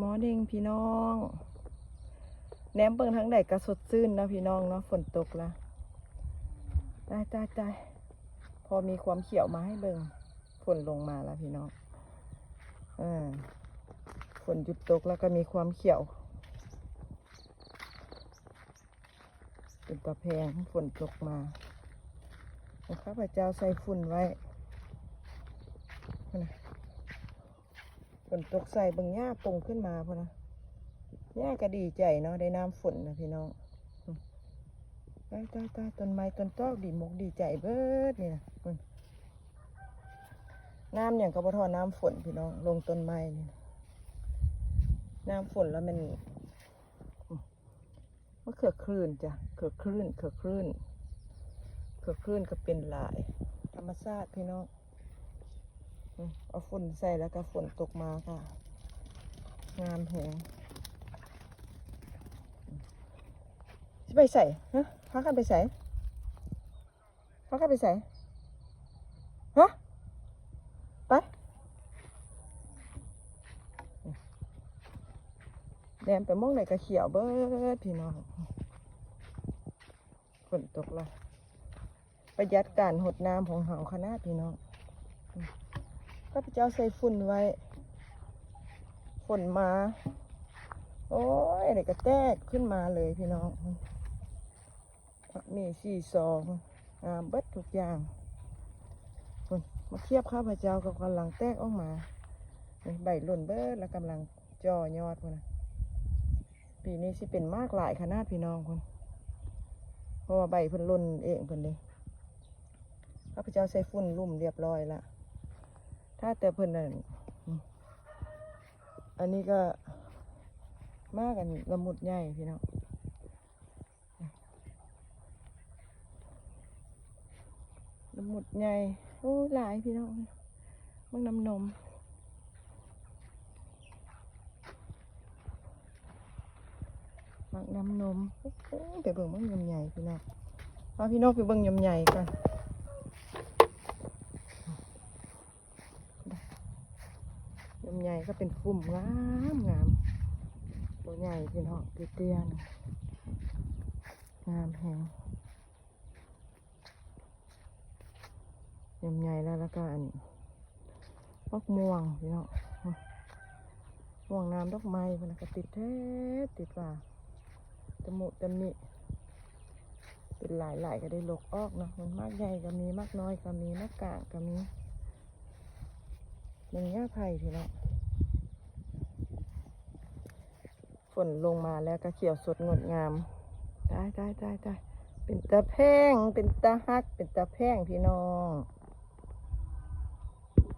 Morning ພີ່ນ້ອງ ແນມເບິ່ງທາງໃດກໍສົດຊື່ນເນາະພີ່ນ້ອງເນາະ ຝົນຕົກລະ ຕາຍໆໆ ພໍມີຄວາມຂຽວມາໃຫ້ເບິ່ງ ຝົນລົງມາລະພີ່ນ້ອງ ເອີ ຝົນຢຸດຕົກລະກໍມີຄວາມຂຽວ ເປັນຕາແພງ ຝົນຕົກມາ ຂ້າພະເຈົ້າໃສ່ຝຸ່ນໄວ້ ພຸ້ນນະ. ຝົນຕົກໃສ່ເບິ່ງ ຫຍ້າປົງຂຶ້ນມາພຸ້ນນະ ຫຍ້າກໍດີໃຈເນາະ ໄດ້ນ້ຳຝົນນະພີ່ນ້ອງ ຕາຍໆໆ ຕົ້ນໄມ້ຕົ້ນຕອກດີມົກດີໃຈເບິດນີ້ນະ ນ້ຳຫຍັງກໍບໍ່ທໍ່ນ້ຳຝົນພີ່ນ້ອງ ລົງຕົ້ນໄມ້ນີ້ ນ້ຳຝົນລະແມ່ນ ມະເຂືອຄລື່ນຈ້ະ ເຂືອຄລື່ນ ເຂືອຄລື່ນ ເຂືອຄລື່ນກໍເປັນຫຼາຍ ທຳມະຊາດພີ່ນ້ອງ ອືມ ເອົາຝຸ່ນໃສ່ແລ້ວກໍຝົນຕົກມາກໍງາມແຮງ ຊິໄປໃສ ຮະ ພາກັນໄປໃສ? ພາກັນໄປໃສ? ຮະ ໄປ ແນມໄປໝ່ອງໃດກະຂຽວເບິດພີ່ນ້ອງ ຝົນຕົກລະ ປະຢັດການຫົດນ້ຳຂອງເຮົາຂະໜາດພີ່ນ້ອງ ຂ້າພະເຈົ້າໃສ່ຝຸ່ນໄວ້ ຝົນມາ ໂອ້ຍ ອັນນີ້ກະແຕກຂຶ້ນມາເລີຍພີ່ນ້ອງ ຜັກໝີ່ສີ່ຊອງ ງາມເບິດທຸກຢ່າງ ພຸ້ນ ໝາກຂຽບຂ້າພະເຈົ້າກໍກຳລັງແຕກອອກມາ ນີ້ໃບຫຼົ່ນເບິດລະກຳລັງຈ່ອຍອດພຸ້ນນະ ປີນີ້ຊິເປັນໝາກຫຼາຍຂະໜາດພີ່ນ້ອງພຸ້ນ ເພາະວ່າໃບເພິ່ນຫຼົ່ນເອງເພິ່ນເດ້ ຂ້າພະເຈົ້າໃສ່ຝຸ່ນລຸ່ມລຽບຮ້ອຍລະ ຖ້າແຕ່ເພິ່ນນັ້ນ ອັນນີ້ກໍໝາກອັນລະມຸດໃຫຍ່ພີ່ນ້ອງ ລະມຸດໃຫຍ່ ໂອ້ ຫຼາຍພີ່ນ້ອງ ໝາກນ້ຳນົມ ໝາກນ້ຳນົມ ໂອ້ ໄປເບິ່ງໝາກລຳໄຍພີ່ນ້ອງ ພາພີ່ນ້ອງໄປເບິ່ງລຳໄຍກ່ອນ ລຳໄຍກໍເປັນຟຸ່ມງາມໆ ບໍ່ໃຫຍ່ພີ່ນ້ອງ ເຕ້ຍໆ ງາມແຮງ ລຳໄຍແລ້ວ ແລ້ວກໍອັນ ໝາກມ່ວງພີ່ນ້ອງ ມ່ວງນ້ຳດອກໄມ້ພຸ້ນນະ ກໍຕິດແທ້ຕິດວ່າ ຕະມຸຕະມິ ເປັນຫຼາຍໆ ກໍໄດ້ຫຼົກອອກເນາະ ມັນໝາກໃຫຍ່ກໍມີ ໝາກນ້ອຍກໍມີ ໝາກກາງກໍມີ ມັນຫຍ້າໄຜ່ພີ່ນ້ອງ ຝົນລົງມາແລ້ວກໍຂຽວສົດງົດງາມ ຕາຍໆໆໆ ເປັນຕາແພງ ເປັນຕາຮັກ ເປັນຕາແພງພີ່ນ້ອງ.